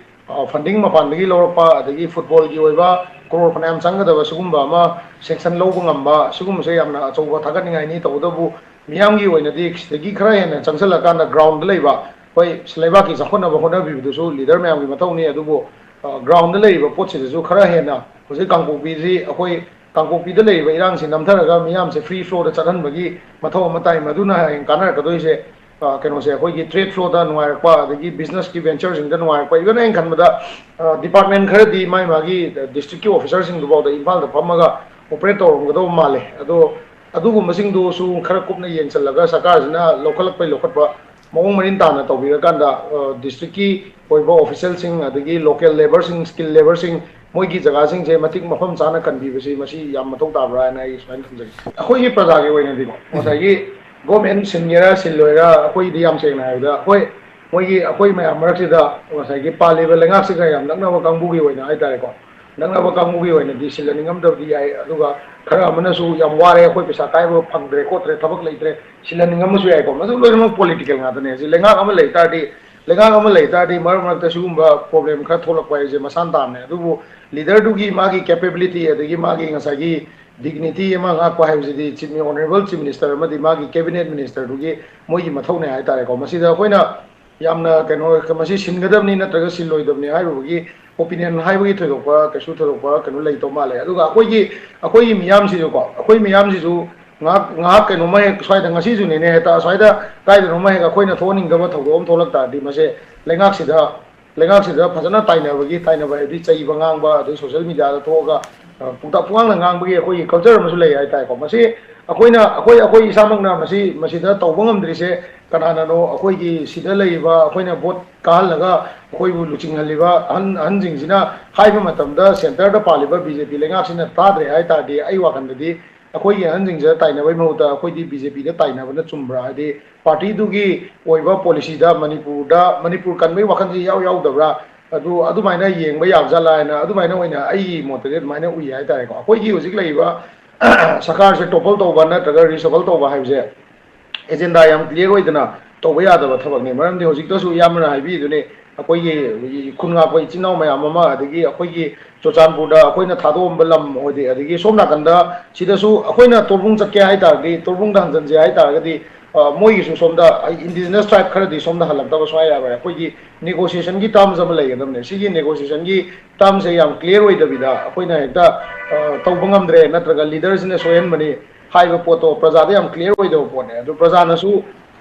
ꯐꯟꯗꯤꯡ ꯃꯄꯥꯟꯗꯒꯤ ꯂꯧꯔꯛꯄ, ꯑꯗꯒꯤ ꯐꯨꯠꯕꯣꯜꯒꯤ ꯑꯣꯏꯕ ꯀ꯭ꯔꯣꯔ ꯐꯅꯌꯥꯝ ꯆꯪꯒꯗꯕ ꯁꯤꯒꯨꯝꯕ ꯑꯃ ꯁꯦꯡꯁꯟ ꯂꯧꯕ ꯉꯝꯕ, ꯁꯤꯒꯨꯝꯕꯁꯦ ꯌꯥꯝꯅ ꯑꯆꯧꯕ ꯊꯥꯒꯠꯅꯤꯡꯉꯥꯏꯅꯤ꯫ ꯇꯧꯕꯇꯕꯨ ꯃꯤꯌꯥꯝꯒꯤ ꯑꯣꯏꯅꯗꯤ ꯁꯤꯗꯒꯤ ꯈꯔ ꯍꯦꯟꯅ ꯆꯪꯁꯤꯜꯂꯀꯥꯟꯗ ꯒ꯭ꯔꯥꯎꯟꯗ ꯂꯩꯕ ꯑꯩꯈꯣꯏ ꯂꯩꯕꯥꯛꯀꯤ ꯆꯥꯎꯈꯠꯅꯕ ꯍꯣꯠꯅꯕꯤꯕꯗꯨꯁꯨ ꯂꯤꯗꯔ ꯃꯌꯥꯝꯒꯤ ꯃꯊꯧꯅꯤ꯫ ꯑꯗꯨꯕꯨ ꯒ꯭ꯔꯥꯎꯟꯗ ꯂꯩꯔꯤꯕ ꯄꯣꯠꯁꯤꯗꯁꯨ ꯈꯔ ꯍꯦꯟꯅ ꯍꯧꯖꯤꯛ ꯀꯥꯡꯄꯣꯛꯄꯤꯁꯤ ꯑꯩꯈꯣꯏ ꯀꯥꯡꯄꯣꯛꯄꯤꯗ ꯂꯩꯔꯤꯕ ꯏꯔꯥꯡꯁꯤ ꯅꯝꯊꯔꯒ ꯃꯤꯌꯥꯝꯁꯦ ꯐ꯭ꯔꯤ ꯐ꯭ꯂꯣꯗ ꯆꯠꯍꯟꯕꯒꯤ ꯃꯊꯧ ꯑꯃ ꯇꯥꯏ꯫ ꯃꯗꯨꯅ ꯍꯌꯦꯡ ꯀꯥꯟꯅꯔꯛꯀꯗꯣꯏꯁꯦ ꯀꯩꯅꯣꯁꯦ, ꯑꯩꯈꯣꯏꯒꯤ ꯇ꯭ꯔꯦꯗ ꯐ꯭ꯂꯣꯗ ꯅꯨꯡꯉꯥꯏꯔꯛꯄ, ꯑꯗꯒꯤ ꯕꯤꯖꯤꯅꯦꯁꯀꯤ ꯚꯦꯟꯆꯔꯁꯤꯡꯗ ꯅꯨꯡꯉꯥꯏꯔꯛꯄ, ꯏꯚꯟ ꯑꯩꯅ ꯈꯟꯕꯗ ꯗꯤꯄꯥꯔꯠꯃꯦꯟ ꯈꯔꯗꯤ ꯃꯥꯒꯤ ꯃꯥꯒꯤ ꯗꯤꯁꯇ꯭ꯔꯤꯛꯀꯤ ꯑꯣꯐꯤꯁꯔꯁꯤꯡꯗꯨꯐꯥꯎꯗ ꯏꯝꯐꯥꯜꯗ ꯐꯝꯃꯒ ꯑꯣꯄꯔꯦꯠ ꯇꯧꯔꯝꯒꯗꯧꯕ ꯃꯥꯜꯂꯦ꯫ ꯑꯗꯣ ꯑꯗꯨꯒꯨꯝꯕꯁꯤꯡꯗꯨꯁꯨ ꯈꯔ ꯀꯨꯞꯅ ꯌꯦꯡꯁꯤꯜꯂꯒ ꯁꯔꯀꯥꯔꯁꯤꯅ ꯂꯧꯈꯠꯂꯛꯄꯩ ꯂꯧꯈꯠꯄ ꯃꯑꯣꯡ ꯃꯔꯤꯟ ꯇꯥꯅ ꯇꯧꯕꯤꯔꯀꯥꯟꯗ ꯗꯤꯁꯇ꯭ꯔꯤꯛꯀꯤ ꯑꯣꯏꯕ ꯑꯣꯐꯤꯁꯦꯜꯁꯤꯡ, ꯑꯗꯒꯤ ꯂꯣꯀꯦꯜ ꯂꯦꯕꯔꯁꯤꯡ, ꯁ꯭ꯀꯤꯜ ꯂꯦꯕꯔꯁꯤꯡ, ꯃꯣꯏꯒꯤ ꯖꯒꯥꯁꯤꯡꯁꯦ ꯃꯇꯤꯛ ꯃꯐꯝ ꯆꯥꯅ ꯀꯟꯕꯤꯕꯁꯤ ꯃꯁꯤ ꯌꯥꯝ ꯃꯊꯧ ꯇꯥꯕ꯭ꯔꯥ ꯍꯥꯏꯅ ꯑꯩ ꯁꯨꯃꯥꯏꯅ ꯊꯝꯖꯒꯦ꯫ ꯑꯩꯈꯣꯏꯒꯤ ꯄ꯭ꯔꯖꯥꯒꯤ ꯑꯣꯏꯅꯗꯤꯀꯣ, ꯉꯁꯥꯏꯒꯤ ꯒꯣꯔꯃꯦꯟ ꯁꯤꯟꯒꯦꯔꯥ ꯁꯤꯜꯂꯣꯏꯔꯥ, ꯑꯩꯈꯣꯏꯗꯤ ꯌꯥꯝ ꯁꯦꯡꯅ ꯍꯥꯏꯔꯕꯗ ꯑꯩꯈꯣꯏ ꯃꯣꯏꯒꯤ ꯑꯩꯈꯣꯏ ꯃꯌꯥꯝ ꯃꯔꯛꯁꯤꯗ ꯉꯁꯥꯏꯒꯤ ꯄꯥꯜꯂꯤꯕ ꯂꯩꯉꯥꯛꯁꯤꯒ ꯌꯥꯝ ꯅꯛꯅꯕ ꯀꯥꯡꯕꯨꯒꯤ ꯑꯣꯏꯅ ꯍꯥꯏꯇꯥꯔꯦꯀꯣ, ꯅꯛꯅꯕ ꯀꯥꯡꯕꯨꯒꯤ ꯑꯣꯏꯅꯗꯤ ꯁꯤꯜꯍꯟꯅꯤꯡꯉꯝꯗꯕꯗꯤ ꯌꯥꯏ꯫ ꯑꯗꯨꯒ ꯈꯔ ꯑꯃꯅꯁꯨ ꯌꯥꯝ ꯋꯥꯔꯦ, ꯑꯩꯈꯣꯏ ꯄꯩꯁꯥ ꯀꯥꯏꯕ ꯐꯪꯗ꯭ꯔꯦ ꯈꯣꯠꯇ꯭ꯔꯦ, ꯊꯕꯛ ꯂꯩꯇ꯭ꯔꯦ, ꯁꯤꯜꯍꯟꯅꯤꯡꯉꯝꯕꯁꯨ ꯌꯥꯏꯀꯣ꯫ ꯃꯗꯨ ꯂꯣꯏꯅꯃꯛ ꯄꯣꯂꯤꯇꯤꯀꯦꯜ ꯉꯥꯛꯇꯅꯦ꯫ ꯍꯧꯖꯤꯛ ꯂꯩꯉꯥꯛ ꯑꯃ ꯂꯩ ꯇꯥꯔꯗꯤ, ꯂꯩꯉꯥꯛ ꯑꯃ ꯂꯩ ꯇꯥꯔꯗꯤ ꯃꯔꯛ ꯃꯔꯛꯇ ꯁꯤꯒꯨꯝꯕ ꯄ꯭ꯔꯣꯕ꯭ꯂꯦꯝ ꯈꯔ ꯊꯣꯛꯂꯛꯄ ꯍꯥꯏꯁꯦ ꯃꯁꯥꯟ ꯇꯥꯕꯅꯦ꯫ ꯑꯗꯨꯕꯨ ꯂꯤꯗꯔꯗꯨꯒꯤ ꯃꯥꯒꯤ ꯀꯦꯄꯦꯕꯤꯂꯤꯇꯤ, ꯑꯗꯒꯤ ꯃꯥꯒꯤ ꯉꯁꯥꯏꯒꯤ ꯗꯤꯒꯅꯤꯇꯤ ꯑꯃ ꯉꯥꯛꯄ ꯍꯥꯏꯕꯁꯤꯗꯤ ꯆꯤꯞ, ꯑꯣꯅꯔꯦꯕꯜ ꯆꯤꯞ ꯃꯤꯅꯤꯁꯇꯔ ꯑꯃꯗꯤ ꯃꯥꯒꯤ ꯀꯦꯕꯤꯅꯦꯠ ꯃꯤꯅꯤꯁꯇꯔꯗꯨꯒꯤ ꯃꯣꯏꯒꯤ ꯃꯊꯧꯅꯦ ꯍꯥꯏꯇꯥꯔꯦꯀꯣ꯫ ꯃꯁꯤꯗ ꯑꯩꯈꯣꯏꯅ ꯌꯥꯝꯅ ꯀꯩꯅꯣ, ꯃꯁꯤ ꯁꯤꯟꯒꯗꯕꯅꯤ ꯅꯠꯇ꯭ꯔꯒ ꯁꯤꯜꯂꯣꯏꯗꯕꯅꯤ ꯍꯥꯏꯔꯨꯕꯒꯤ ꯑꯣꯄꯤꯅꯤꯌꯟ ꯍꯥꯏꯕꯒꯤ ꯊꯣꯏꯗꯣꯛꯄ, ꯀꯩꯁꯨ ꯊꯣꯏꯗꯣꯛꯄ ꯀꯩꯅꯣ ꯂꯩꯇꯧ ꯃꯥꯜꯂꯦ꯫ ꯑꯗꯨꯒ ꯑꯩꯈꯣꯏꯒꯤ, ꯑꯩꯈꯣꯏꯒꯤ ꯃꯤꯌꯥꯝꯁꯤꯁꯨꯀꯣ, ꯑꯩꯈꯣꯏ ꯃꯤꯌꯥꯝꯁꯤꯁꯨ ꯉꯥꯏꯍꯥꯛ, ꯉꯥꯏꯍꯥꯛ ꯀꯩꯅꯣꯝꯃ ꯍꯦꯛ ꯁ꯭ꯋꯥꯏꯗ, ꯉꯁꯤꯁꯨꯅꯦꯅꯦ, ꯍꯦꯛꯇ ꯁ꯭ꯋꯥꯏꯗ ꯀꯥꯏꯗꯅꯣꯝꯃ ꯍꯦꯛ ꯑꯩꯈꯣꯏꯅ ꯊꯣꯛꯍꯟꯅꯤꯡꯗꯕ ꯊꯧꯗꯣꯛ ꯑꯃ ꯊꯣꯛꯂꯛ ꯇꯥꯔꯗꯤ, ꯃꯁꯦ ꯂꯩꯉꯥꯛꯁꯤꯗ, ꯂꯩꯉꯥꯛꯁꯤꯗ ꯐꯖꯅ ꯇꯥꯏꯅꯕꯒꯤ, ꯇꯥꯏꯅꯕ ꯍꯥꯏꯕꯗꯤ ꯆꯩꯕ ꯉꯥꯡꯕ, ꯑꯗꯩ ꯁꯣꯁꯦꯜ ꯃꯤꯗꯤꯌꯥꯗ ꯊꯣꯛꯑꯒ ꯄꯨꯡꯇꯥꯛ ꯄꯨꯡꯉꯥꯡꯗ ꯉꯥꯡꯕꯒꯤ ꯑꯩꯈꯣꯏꯒꯤ ꯀꯜꯆꯔ ꯑꯃꯁꯨ ꯂꯩ ꯍꯥꯏꯇꯥꯔꯦꯀꯣ꯫ ꯃꯁꯤ ꯑꯩꯈꯣꯏꯅ, ꯑꯩꯈꯣꯏ ꯑꯩꯈꯣꯏ ꯏꯁꯥꯃꯛꯅ ꯃꯁꯤ, ꯃꯁꯤꯗ ꯇꯧꯕ ꯉꯝꯗ꯭ꯔꯤꯁꯦ ꯀꯅꯥꯅꯅꯣ? ꯑꯩꯈꯣꯏꯒꯤ ꯁꯤꯗ ꯂꯩꯔꯤꯕ, ꯑꯩꯈꯣꯏꯅ ꯚꯣꯠ ꯀꯥꯍꯜꯂꯒ ꯑꯩꯈꯣꯏꯕꯨ ꯂꯨꯆꯤꯡꯍꯜꯂꯤꯕ ꯑꯍꯟ ꯑꯍꯟꯁꯤꯡꯁꯤꯅ ꯍꯥꯏꯕ ꯃꯇꯝꯗ, ꯁꯦꯟꯇꯔꯗ ꯄꯥꯜꯂꯤꯕ ꯕꯤ ꯖꯦ ꯄꯤ ꯂꯩꯉꯥꯛꯁꯤꯅ ꯇꯥꯗ꯭ꯔꯦ ꯍꯥꯏ ꯇꯥꯔꯗꯤ, ꯑꯩ ꯋꯥꯈꯜꯗꯗꯤ ꯑꯩꯈꯣꯏꯒꯤ ꯑꯍꯟꯁꯤꯡꯁꯤꯗ ꯇꯥꯏꯅꯕꯒꯤ ꯃꯍꯨꯠꯇ ꯑꯩꯈꯣꯏꯗꯤ ꯕꯤ ꯖꯦ ꯄꯤꯗ ꯇꯥꯏꯅꯕꯅ ꯆꯨꯝꯕ꯭ꯔꯥ? ꯍꯥꯏꯗꯤ ꯄꯥꯔꯇꯤꯗꯨꯒꯤ ꯑꯣꯏꯕ ꯄꯣꯂꯤꯁꯤꯗ ꯃꯅꯤꯄꯨꯔꯗ, ꯃꯅꯤꯄꯨꯔ ꯀꯟꯕꯒꯤ ꯋꯥꯈꯜꯁꯤ ꯏꯌꯥꯎ ꯌꯥꯎꯗꯕ꯭ꯔꯥ? ꯑꯗꯨ ꯑꯗꯨꯃꯥꯏꯅ ꯌꯦꯡꯕ ꯌꯥꯕꯖꯥꯠꯂꯥ ꯍꯥꯏꯅ, ꯑꯗꯨꯃꯥꯏꯅ ꯑꯣꯏꯅ ꯑꯩꯒꯤ ꯃꯣꯠꯇꯗꯤ ꯑꯗꯨꯃꯥꯏꯅ ꯎꯏ ꯍꯥꯏꯇꯥꯔꯦꯀꯣ꯫ ꯑꯩꯈꯣꯏꯒꯤ ꯍꯧꯖꯤꯛ ꯂꯩꯔꯤꯕ ꯁꯔꯀꯥꯔꯁꯦ ꯇꯣꯄꯜ ꯇꯧꯕ ꯅꯠꯇ꯭ꯔꯒ ꯔꯤꯁꯐꯜ ꯇꯧꯕ ꯍꯥꯏꯕꯁꯦ ꯑꯦꯖꯦꯟꯗꯥ ꯌꯥꯝ ꯀ꯭ꯂꯤꯌꯥꯔ ꯑꯣꯏꯗꯅ ꯇꯧꯕ ꯌꯥꯗꯕ ꯊꯕꯛꯅꯤ꯫ ꯃꯔꯝꯗꯤ ꯍꯧꯖꯤꯛꯇꯁꯨ ꯏꯌꯥꯝꯕꯅ ꯍꯥꯏꯕꯤꯗꯨꯅꯤ, ꯑꯩꯈꯣꯏꯒꯤ ꯈꯨꯟ ꯉꯥꯛꯄ ꯏꯆꯤꯟ ꯏꯅꯥꯎ ꯃꯌꯥꯝ ꯑꯃ, ꯑꯗꯒꯤ ꯑꯩꯈꯣꯏꯒꯤ ꯆꯨꯔꯆꯥꯟꯄꯨꯔꯗ ꯑꯩꯈꯣꯏꯅ ꯊꯥꯗꯣꯛꯑꯝꯕ ꯂꯝ ꯑꯣꯏꯗꯦ, ꯑꯗꯒꯤ ꯁꯣꯝ ꯅꯥꯀꯟꯗ ꯁꯤꯗꯁꯨ ꯑꯩꯈꯣꯏꯅ ꯇꯣꯔꯕꯨꯡ ꯆꯠꯀꯦ ꯍꯥꯏ ꯇꯥꯔꯗꯤ, ꯇꯣꯔꯕꯨꯡꯗ ꯍꯟꯖꯟꯁꯦ ꯍꯥꯏ ꯇꯥꯔꯒꯗꯤ, ꯑ, ꯃꯣꯏꯒꯤꯁꯨ ꯁꯣꯝꯗ indigenous tribe ꯈꯔꯗꯤ ꯁꯣꯝꯗ ꯍꯜꯂꯛꯇꯕ ꯁꯨꯡꯌꯥ ꯌꯥꯔꯣꯏ꯫ ꯑꯩꯈꯣꯏꯒꯤ negotiation ꯒꯤ terms ꯑꯃ ꯂꯩꯒꯗꯕꯅꯦ꯫ ꯁꯤꯒꯤ negotiation ꯒꯤ terms ꯁꯦ ꯌꯥꯝ ꯀ꯭ꯂꯤꯌꯥꯔ ꯑꯣꯏꯗꯕꯤꯗ ꯑꯩꯈꯣꯏꯅ ꯍꯦꯛꯇ, ꯑ, ꯇꯧꯕ ꯉꯝꯗ꯭ꯔꯦ, ꯅꯠꯇ꯭ꯔꯒ ꯂꯤꯗꯔꯁꯤꯅ ꯁꯣꯏꯍꯟꯕꯅꯤ ꯍꯥꯏꯕ ꯄꯣꯠꯇꯣ ꯄ꯭ꯔꯖꯥꯗ ꯌꯥꯝ ꯀ꯭ꯂꯤꯌꯥꯔ ꯑꯣꯏꯗꯕ ꯄꯣꯠꯅꯦ꯫ ꯑꯗꯨ ꯄ꯭ꯔꯖꯥꯅꯁꯨ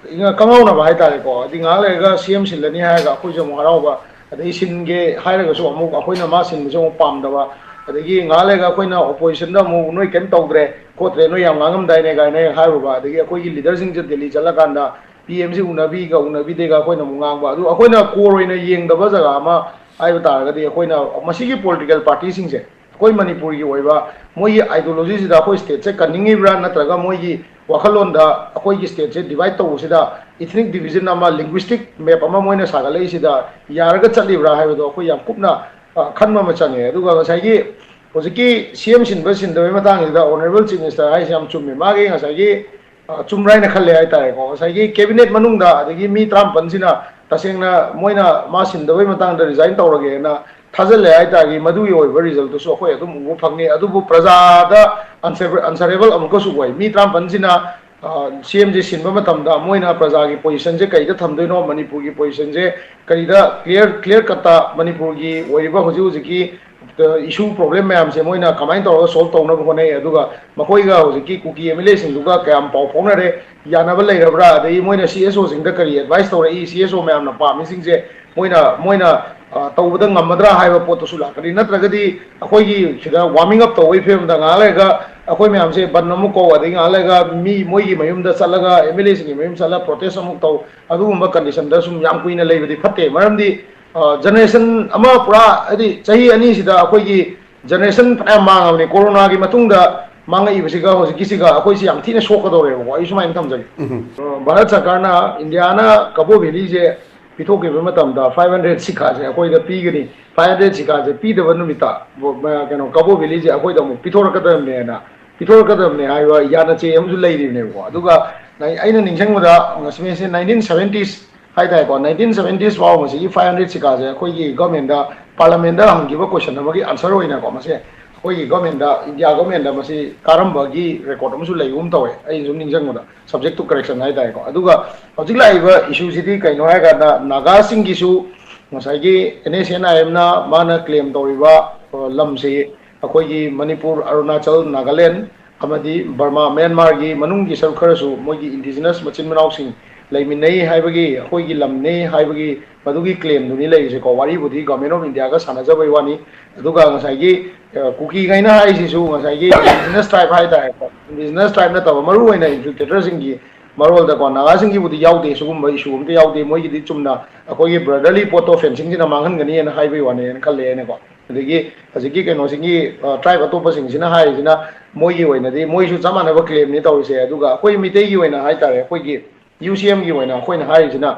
ꯀꯉꯥꯎꯅꯕ ꯍꯥꯏꯇꯥꯔꯦꯀꯣ꯫ ꯍꯥꯏꯗꯤ ꯉꯥꯏꯍꯥꯛ ꯂꯩꯔꯒ ꯁꯤ ꯑꯦꯝ ꯁꯤꯜꯂꯅꯤ ꯍꯥꯏꯔꯒ ꯑꯩꯈꯣꯏꯁꯨ ꯑꯃꯨꯛ ꯍꯔꯥꯎꯕ, ꯑꯗꯩ ꯁꯤꯟꯒꯦ ꯍꯥꯏꯔꯒꯁꯨ ꯑꯃꯨꯛ ꯑꯩꯈꯣꯏꯅ ꯃꯥ ꯁꯤꯟꯕꯁꯨ ꯑꯃꯨꯛ ꯄꯥꯝꯗꯕ, ꯑꯗꯒꯤ ꯉꯥꯏꯍꯥꯛ ꯂꯩꯔꯒ ꯑꯩꯈꯣꯏꯅ ꯑꯣꯄꯣꯖꯤꯁꯟꯗ ꯑꯃꯨꯛ "ꯅꯣꯏ ꯀꯩꯝ ꯇꯧꯗ꯭ꯔꯦ ꯈꯣꯠꯇ꯭ꯔꯦ, ꯅꯣꯏ ꯌꯥꯝ ꯉꯥꯡꯉꯝꯗꯥꯏꯅꯦ" ꯀꯥꯏꯅ ꯍꯦꯛ ꯍꯥꯏꯔꯨꯕ, ꯑꯗꯒꯤ ꯑꯩꯈꯣꯏꯒꯤ ꯂꯤꯗꯔꯁꯤꯡꯁꯦ ꯗꯦꯜꯂꯤ ꯆꯠꯂꯀꯥꯟꯗ ꯄꯤ ꯑꯦꯝꯁꯤ ꯎꯅꯕꯤꯒ ꯎꯅꯕꯤꯗꯦꯒ ꯑꯩꯈꯣꯏꯅ ꯑꯃꯨꯛ ꯉꯥꯡꯕ꯫ ꯑꯗꯨ ꯑꯩꯈꯣꯏꯅ ꯀꯣꯔ ꯑꯣꯏꯅ ꯌꯦꯡꯗꯕ ꯖꯒꯥ ꯑꯃ ꯍꯥꯏꯕ ꯇꯥꯔꯒꯗꯤ, ꯑꯩꯈꯣꯏꯅ ꯃꯁꯤꯒꯤ ꯄꯣꯂꯤꯇꯤꯀꯦꯜ ꯄꯥꯔꯇꯤꯁꯤꯡꯁꯦ ꯑꯩꯈꯣꯏ ꯃꯅꯤꯄꯨꯔꯒꯤ ꯑꯣꯏꯕ ꯃꯣꯏꯒꯤ ideology ꯁꯤꯗ ꯑꯩꯈꯣꯏ ꯁ꯭ꯇꯦꯠꯁꯦ ꯀꯟꯅꯤꯡꯉꯤꯕ꯭ꯔꯥ, ꯅꯠꯇ꯭ꯔꯒ ꯃꯣꯏꯒꯤ ꯋꯥꯈꯜꯂꯣꯟꯗ ꯑꯩꯈꯣꯏꯒꯤ ꯁ꯭ꯇꯦꯠꯁꯦ ꯗꯤꯚꯥꯏꯠ ꯇꯧꯕꯁꯤꯗ ethnic division ꯑꯃ, linguistic map ꯑꯃ ꯃꯣꯏꯅ ꯁꯥꯒꯠꯂꯛꯏꯁꯤꯗ ꯌꯥꯔꯒ ꯆꯠꯂꯤꯕ꯭ꯔꯥ ꯍꯥꯏꯕꯗꯣ ꯑꯩꯈꯣꯏ ꯌꯥꯝ ꯀꯨꯞꯅ, ꯑ, ꯈꯟꯕ ꯑꯃ ꯆꯪꯉꯦ꯫ ꯑꯗꯨꯒ ꯉꯁꯥꯏꯒꯤ ꯍꯧꯖꯤꯛꯀꯤ ꯁꯤ ꯑꯦꯝ ꯁꯤꯟꯕ ꯁꯤꯟꯗꯕꯒꯤ ꯃꯇꯥꯡꯁꯤꯗ Honourable Chief Minister ꯍꯥꯏꯁꯦ ꯌꯥꯝ ꯆꯨꯝꯃꯦ꯫ ꯃꯥꯒꯤ ꯉꯁꯥꯏꯒꯤ, ꯑ, ꯆꯨꯝꯕ꯭ꯔꯥ ꯍꯥꯏꯅ ꯈꯜꯂꯦ ꯍꯥꯏꯇꯥꯔꯦꯀꯣ꯫ ꯉꯁꯥꯏꯒꯤ cabinet ꯃꯅꯨꯡꯗ ꯑꯗꯒꯤ ꯃꯤ ꯇꯔꯥꯃꯥꯄꯟꯁꯤꯅ ꯇꯁꯦꯡꯅ ꯃꯣꯏꯅ ꯃꯥ ꯁꯤꯟꯗꯕꯩ ꯃꯇꯥꯡꯗ resign ꯇꯧꯔꯒꯦꯅ ꯊꯥꯖꯤꯜꯂꯦ ꯍꯥꯏꯇꯥꯔꯗꯤ, ꯃꯗꯨꯒꯤ ꯑꯣꯏꯕ result ꯇꯨꯁꯨ ꯑꯩꯈꯣꯏ ꯑꯗꯨꯝ ꯎꯕ ꯐꯪꯅꯤ꯫ ꯑꯗꯨꯕꯨ ꯄ꯭ꯔꯖꯥꯗ answer-, answerable ꯑꯃꯨꯛꯀꯁꯨ ꯑꯣꯏ꯫ ꯃꯤ ꯇꯔꯥꯃꯥꯄꯟꯁꯤꯅ, ꯑ, ꯁꯤ ꯑꯦꯝꯁꯦ ꯁꯤꯟꯕ ꯃꯇꯝꯗ ꯃꯣꯏꯅ ꯄ꯭ꯔꯖꯥꯒꯤ position ꯁꯦ ꯀꯩꯗ ꯊꯝꯗꯣꯏꯅꯣ, ꯃꯅꯤꯄꯨꯔꯒꯤ position ꯁꯦ ꯀꯔꯤꯗ clear, clear cut ꯇ ꯃꯅꯤꯄꯨꯔꯒꯤ ꯑꯣꯏꯔꯤꯕ ꯍꯧꯖꯤꯛ ꯍꯧꯖꯤꯛꯀꯤ, ꯑ, issue problem ꯃꯌꯥꯝꯁꯦ ꯃꯣꯏꯅ ꯀꯃꯥꯏꯅ ꯇꯧꯔꯒ solve ꯇꯧꯅꯕ ꯍꯣꯠꯅꯩ, ꯑꯗꯨꯒ ꯃꯈꯣꯏꯒ ꯍꯧꯖꯤꯛꯀꯤ ꯀꯨꯀꯤ ꯑꯦꯝ ꯑꯦꯜ ꯑꯦꯁꯤꯡꯗꯨꯒ ꯀꯌꯥꯝ ꯄꯥꯎ ꯐꯥꯎꯅꯔꯦ, ꯌꯥꯅꯕ ꯂꯩꯔꯕ꯭ꯔꯥ, ꯑꯗꯒꯤ ꯃꯣꯏꯅ ꯁꯤ ꯑꯦꯁ ꯑꯣꯁꯤꯡꯗ ꯀꯔꯤ advice ꯇꯧꯔꯛꯏ, ꯁꯤ ꯑꯦꯁ ꯑꯣ ꯃꯌꯥꯝꯅ ꯄꯥꯝꯃꯤꯁꯤꯡꯁꯦ ꯃꯣꯏꯅ, ꯃꯣꯏꯅ ꯇꯧꯕꯗ ꯉꯝꯃꯗ꯭ꯔꯥ ꯍꯥꯏꯕ ꯄꯣꯠꯇꯨꯁꯨ ꯂꯥꯛꯀꯅꯤ꯫ ꯅꯠꯇ꯭ꯔꯒꯗꯤ ꯑꯩꯈꯣꯏꯒꯤ ꯁꯤꯗ warming up ꯇꯧꯕꯒꯤ ꯐꯤꯕꯝꯗ ꯉꯥꯏꯍꯥꯛ ꯂꯩꯔꯒ ꯑꯩꯈꯣꯏ ꯃꯌꯥꯝꯁꯦ ꯕꯟ ꯑꯃꯨꯛ ꯀꯧ, ꯑꯗꯩ ꯉꯥꯏꯍꯥꯛ ꯂꯩꯔꯒ ꯃꯤ ꯃꯣꯏꯒꯤ ꯃꯌꯨꯝꯗ ꯆꯠꯂꯒ, ꯑꯦꯝ ꯑꯦꯜ ꯑꯦꯁꯤꯡꯒꯤ ꯃꯌꯨꯝ ꯆꯠꯂꯒ protest ꯑꯃꯨꯛ ꯇꯧ, ꯑꯗꯨꯒꯨꯝꯕ condition ꯗ ꯁꯨꯝ ꯌꯥꯝ ꯀꯨꯏꯅ ꯂꯩꯕꯗꯤ ꯐꯠꯇꯦ꯫ ꯃꯔꯝꯗꯤ ꯖꯦꯅꯦꯔꯦꯁꯟ ꯑꯃ ꯄꯨꯔꯥ, ꯍꯥꯏꯗꯤ ꯆꯍꯤ ꯑꯅꯤꯁꯤꯗ ꯑꯩꯈꯣꯏꯒꯤ ꯖꯦꯅꯦꯔꯦꯁꯟ ꯐꯅꯌꯥꯝ ꯃꯥꯡꯉꯕꯅꯤ꯫ ꯀꯣꯔꯣꯅꯥꯒꯤ ꯃꯇꯨꯡꯗ ꯃꯥꯡꯉꯛꯏꯕꯁꯤꯒ ꯍꯧꯖꯤꯛꯀꯤꯁꯤꯒ ꯑꯩꯈꯣꯏꯁꯤ ꯌꯥꯝ ꯊꯤꯅ ꯁꯣꯛꯀꯗꯧꯔꯦꯕꯀꯣ꯫ ꯑꯩ ꯁꯨꯃꯥꯏꯅ ꯊꯝꯖꯒꯦ꯫ ꯎꯝ꯫ ꯚꯥꯔꯠ ꯁꯔꯀꯥꯔꯅ, ꯏꯟꯗꯤꯌꯥꯅ ꯀꯕꯣ ꯚꯦꯂꯤꯁꯦ ꯄꯤꯊꯣꯛꯈꯤꯕ ꯃꯇꯝꯗ five hundred ꯁꯤꯀꯥꯁꯦ ꯑꯩꯈꯣꯏꯗ ꯄꯤꯒꯅꯤ, five hundred ꯁꯤꯀꯥꯁꯦ ꯄꯤꯗꯕ ꯅꯨꯃꯤꯠꯇ ꯕꯣ-, ꯃ-, ꯀꯩꯅꯣ, ꯀꯕꯣ ꯚꯦꯂꯤꯁꯦ ꯑꯩꯈꯣꯏꯗ ꯑꯃꯨꯛ ꯄꯤꯊꯣꯔꯛꯀꯗꯕꯅꯦꯅ, ꯄꯤꯊꯣꯔꯛꯀꯗꯕꯅꯦ ꯍꯥꯏꯕ ꯌꯥꯅꯆꯦ ꯑꯃꯁꯨ ꯂꯩꯔꯤꯕꯅꯦꯕꯀꯣ꯫ ꯑꯗꯨꯒ ꯑꯩ-, ꯑꯩꯅ ꯅꯤꯡꯁꯤꯡꯕꯗ ꯉꯁꯤ nineteen seventies ꯍꯥꯏꯇꯥꯔꯦꯀꯣ, nineteen seventies ꯐꯥꯎ ꯃꯁꯤꯒꯤ five hundred ꯁꯤꯀꯥꯁꯦ ꯑꯩꯈꯣꯏꯒꯤ government ꯗ, parliament ꯗ ꯍꯪꯈꯤꯕ question ꯑꯃꯒꯤ answer ꯑꯣꯏꯅꯀꯣ, ꯃꯁꯦ ꯑꯩꯈꯣꯏꯒꯤ government ꯗ, ꯏꯟꯗꯤꯌꯥ government ꯗ ꯃꯁꯤ ꯀꯥꯔꯝꯕꯒꯤ record ꯑꯃꯁꯨ ꯂꯩꯕꯒꯨꯝ ꯇꯧꯋꯦ, ꯑꯩꯅ ꯁꯨꯝ ꯅꯤꯡꯁꯤꯡꯕꯗ, subject to correction ꯍꯥꯏꯇꯥꯔꯦꯀꯣ꯫ ꯑꯗꯨꯒ ꯍꯧꯖꯤꯛ ꯂꯥꯛꯏꯕ issue ꯁꯤꯗꯤ ꯀꯩꯅꯣ ꯍꯥꯏꯔꯀꯥꯟꯗ, ꯅꯥꯒꯥꯁꯤꯡꯒꯤꯁꯨ ꯉꯁꯥꯏꯒꯤ NSCN-IM ꯅ ꯃꯥꯅ claim ꯇꯧꯔꯤꯕ, ꯑ, ꯂꯝꯁꯤ ꯑꯩꯈꯣꯏꯒꯤ ꯃꯅꯤꯄꯨꯔ, ꯑꯔꯨꯅꯥꯆꯜ, ꯅꯥꯒꯥꯂꯦꯟ ꯑꯃꯗꯤ ꯕꯔꯃꯥ, ꯃ꯭ꯌꯥꯟꯃꯥꯔꯒꯤ ꯃꯅꯨꯡꯒꯤ ꯁꯔꯨꯛ ꯈꯔꯁꯨ ꯃꯣꯏꯒꯤ indigenous ꯃꯆꯤꯟ ꯃꯅꯥꯎꯁꯤꯡ ꯂꯩꯃꯤꯟꯅꯩ ꯍꯥꯏꯕꯒꯤ, ꯑꯩꯈꯣꯏꯒꯤ ꯂꯝꯅꯤ ꯍꯥꯏꯕꯒꯤ ꯃꯗꯨꯒꯤ claim ꯗꯨꯅꯤ ꯂꯩꯔꯤꯁꯦꯀꯣ꯫ ꯋꯥꯔꯤꯕꯨꯗꯤ Government of India ꯒ ꯁꯥꯟꯅꯖꯕꯩ ꯋꯥꯅꯤ꯫ ꯑꯗꯨꯒ ꯉꯁꯥꯏꯒꯤ, ꯑ, ꯀꯨꯀꯤꯈꯩꯅ ꯍꯥꯏꯔꯤꯁꯤꯁꯨ ꯉꯁꯥꯏꯒꯤ indigenous tribe ꯍꯥꯏꯇꯥꯔꯦꯀꯣ, indigenous tribe ꯅꯠꯇꯕ ꯃꯔꯨꯑꯣꯏꯅ infiltrator ꯁꯤꯡꯒꯤ ꯃꯔꯣꯜꯗꯀꯣ, ꯅꯥꯒꯥꯁꯤꯡꯒꯤꯕꯨꯗꯤ ꯌꯥꯎꯗꯦ, ꯁꯤꯒꯨꯝꯕ issue ꯑꯝꯇ ꯌꯥꯎꯗꯦ꯫ ꯃꯣꯏꯒꯤꯗꯤ ꯆꯨꯝꯅ ꯑꯩꯈꯣꯏꯒꯤ brotherly ꯄꯣꯠꯇꯣ fencing ꯁꯤꯅ ꯃꯥꯡꯍꯟꯒꯅꯤꯅ ꯍꯥꯏꯕꯒꯤ ꯋꯥꯅꯦꯅ ꯈꯜꯂꯦ ꯑꯩꯅꯀꯣ꯫ ꯑꯗꯒꯤ ꯍꯧꯖꯤꯛꯀꯤ ꯀꯩꯅꯣꯁꯤꯡꯒꯤ, ꯑ, tribe ꯑꯇꯣꯞꯄꯁꯤꯡꯁꯤꯅ ꯍꯥꯏꯔꯤꯁꯤꯅ ꯃꯣꯏꯒꯤ ꯑꯣꯏꯅꯗꯤ ꯃꯣꯏꯁꯨ ꯆꯞ ꯃꯥꯟꯅꯕ claim ꯅꯤ ꯇꯧꯔꯤꯁꯦ꯫ ꯑꯗꯨꯒ ꯑꯩꯈꯣꯏ ꯃꯤꯇꯩꯒꯤ ꯑꯣꯏꯅ ꯍꯥꯏꯇꯥꯔꯦ, ꯑꯩꯈꯣꯏꯒꯤ UCM ꯒꯤ ꯑꯣꯏꯅ ꯑꯩꯈꯣꯏꯅ ꯍꯥꯏꯔꯤꯁꯤꯅ,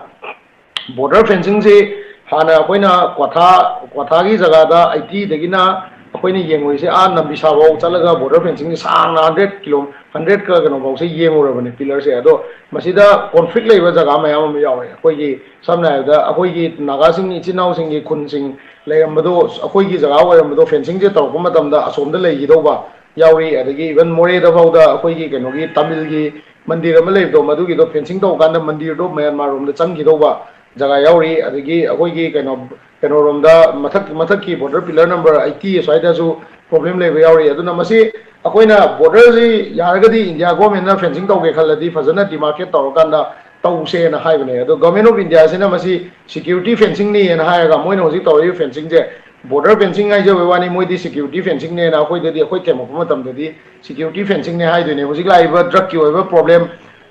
border fencing ꯁꯤ ꯍꯥꯟꯅ ꯑꯩꯈꯣꯏꯅ ꯀ꯭ꯋꯥꯊꯥ, ꯀ꯭ꯋꯥꯊꯥꯒꯤ ꯖꯒꯥꯗ eighty ꯗꯒꯤꯅ ꯑꯩꯈꯣꯏꯅ ꯌꯦꯡꯉꯨꯔꯤꯁꯦ ꯑꯥ ꯅꯝꯕꯤꯁꯥꯐꯥꯎ ꯆꯠꯂꯒ border fencing ꯁꯤ ꯁꯥꯡꯅ hundred ꯀꯤꯂꯣ, hundred ꯀ ꯀꯩꯅꯣ ꯐꯥꯎꯁꯦ ꯌꯦꯡꯉꯨꯔꯕꯅꯦ, pillar ꯁꯦ꯫ ꯑꯗꯣ ꯃꯁꯤꯗ conflict ꯂꯩꯕ ꯖꯒꯥ ꯃꯌꯥꯝ ꯑꯃ ꯌꯥꯎꯋꯦ꯫ ꯑꯩꯈꯣꯏꯒꯤ ꯁꯝꯅ ꯍꯥꯏꯔꯕꯗ ꯑꯩꯈꯣꯏꯒꯤ ꯅꯥꯒꯥꯁꯤꯡ ꯏꯆꯤꯟ ꯏꯅꯥꯎꯁꯤꯡꯒꯤ ꯈꯨꯟꯁꯤꯡ ꯂꯩꯔꯝꯕꯗꯣ, ꯑꯩꯈꯣꯏꯒꯤ ꯖꯒꯥ ꯑꯣꯏꯔꯝꯕꯗꯣ fencing ꯁꯦ ꯇꯧꯔꯛꯄ ꯃꯇꯝꯗ ꯑꯁꯣꯝꯗ ꯂꯩꯈꯤꯗꯧꯕ ꯌꯥꯎꯔꯤ꯫ ꯑꯗꯒꯤ even ꯃꯣꯔꯦꯗ ꯐꯥꯎꯗ ꯑꯩꯈꯣꯏꯒꯤ ꯀꯩꯅꯣꯒꯤ ꯇꯥꯃꯤꯜꯒꯤ ꯃꯟꯗꯤꯔ ꯑꯃ ꯂꯩꯕꯗꯣ, ꯃꯗꯨꯒꯤꯗꯣ fencing ꯇꯧꯀꯥꯟꯗ ꯃꯟꯗꯤꯔꯗꯣ ꯃ꯭ꯌꯥꯟꯃꯥꯔ ꯔꯣꯝꯗ ꯆꯪꯈꯤꯗꯧꯕ ꯖꯒꯥ ꯌꯥꯎꯔꯤ꯫ ꯑꯗꯒꯤ ꯑꯩꯈꯣꯏꯒꯤ ꯀꯩꯅꯣ, ꯀꯩꯅꯣꯔꯣꯝꯗ ꯃꯊꯛ, ꯃꯊꯛꯀꯤ border pillar number eighty ꯑꯁ꯭ꯋꯥꯏꯗꯁꯨ problem ꯂꯩꯕ ꯌꯥꯎꯔꯤ꯫ ꯑꯗꯨꯅ ꯃꯁꯤ ꯑꯩꯈꯣꯏꯅ border ꯁꯤ ꯌꯥꯔꯒꯗꯤ India government ꯅ fencing ꯇꯧꯒꯦ ꯈꯜꯂꯗꯤ ꯐꯖꯅ demarcate ꯇꯧꯔꯀꯥꯟꯗ ꯇꯧꯁꯦꯅ ꯍꯥꯏꯕꯅꯦ꯫ ꯑꯗꯣ Government of Indiaꯁꯤꯅ ꯃꯁꯤ security fencingꯅꯤꯅ ꯍꯥꯏꯔꯒ, ꯃꯣꯏꯅ ꯍꯧꯖꯤꯛ ꯇꯧꯔꯤꯕ fencingꯁꯦ border fencing ꯍꯥꯏꯖꯕꯩ ꯋꯥꯅꯤ, ꯃꯣꯏꯗꯤ security fencingꯅꯦꯅ ꯑꯩꯈꯣꯏꯗꯗꯤ, ꯑꯩꯈꯣꯏ ꯊꯦꯡꯉꯛꯄ ꯃꯇꯝꯗꯗꯤ security fencingꯅꯦ ꯍꯥꯏꯗꯣꯏꯅꯦ꯫ ꯍꯧꯖꯤꯛ ꯂꯥꯛꯏꯕ drugꯀꯤ ꯑꯣꯏꯕ problem,